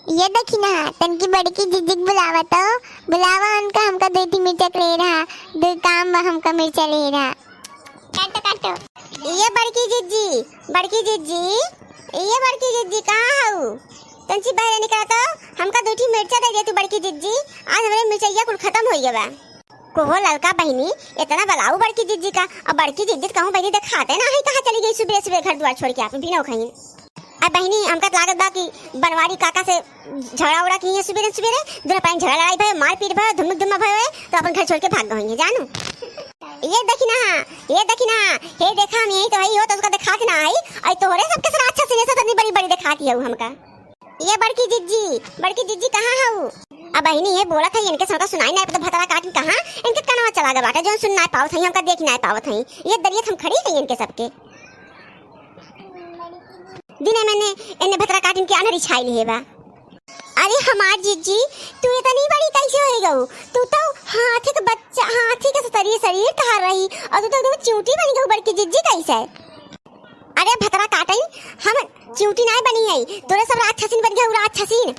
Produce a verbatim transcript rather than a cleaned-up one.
ये देखी ना, तनकी बड़की जिज्जी के बुलावा तो, बुलावा उनका, हमका दुइ ठी मिर्चा के ले रहा, दुइ काम बा, हमका मिर्चा ले रहा। काटो, काटो। ये बड़की जिज्जी, बड़की जिज्जी, ये बड़की जिज्जी, कहाँ हऊ? तनची बहरे निकला तो, हमका दुइ ठी मिर्चा दे दे तू बड़की जिज्जी, आज हमरे मिर्चैया कुल खतम होइ गवा। कोहो ललका बहिनी, इतना बलाऊ बड़की जिज्जी का, अब बड़की जिज्जी त कहूँ बहिनी देखाते ना है, कहाँ चली गई सुबह सुबह घर द्वार छोड़ के आप बिना खई। अब बहिनी, हमका त लागत बा कि बनवारी काका से झगड़ा उड़ा की है सुबेरे सुबेरे, दुनो पाइन झगड़ा लड़ाई भय, मारपीट भय, धुमक धुमा भय, तो अपन घर छोड़ के भाग गई है, जानू। ये देखी ना, ये देखी ना, हे देखा हम यही तो हई हो, तो उसका देखात ना आई, आई तोहरे सबके सरा अच्छा सीने से इतनी बड़ी बड़ी देखाती है हमका। ये बड़की जिज्जी, बड़की जिज्जी कहाँ हऊ? अब बहिनी ये बोलत है, इनके सबका सुनाई ना, तो भतरा काटिन कहाँ, इनके कनवा चला गया बाटे, जौन सुन ना पावत है, हमका देख ना पावत है, ये दरियत हम खड़ी है इनके सबके। दिने मैंने इन्हें भतरा काटिन के अनरी छाई लिहे बा। अरे हमार जिज्जी, तू इतनी बड़ी कैसे हो गऊ? तू तो हाथी के बच्चा, हाथी के सतरी शरीर तहार रही, और तू तो एकदम चिंटी बन गऊ बड़की जिज्जी कैसे? अरे भतरा काटई, हम चिंटी नाय बनी है, तोरे सब राक्षसीन बन गए, राक्षसीन।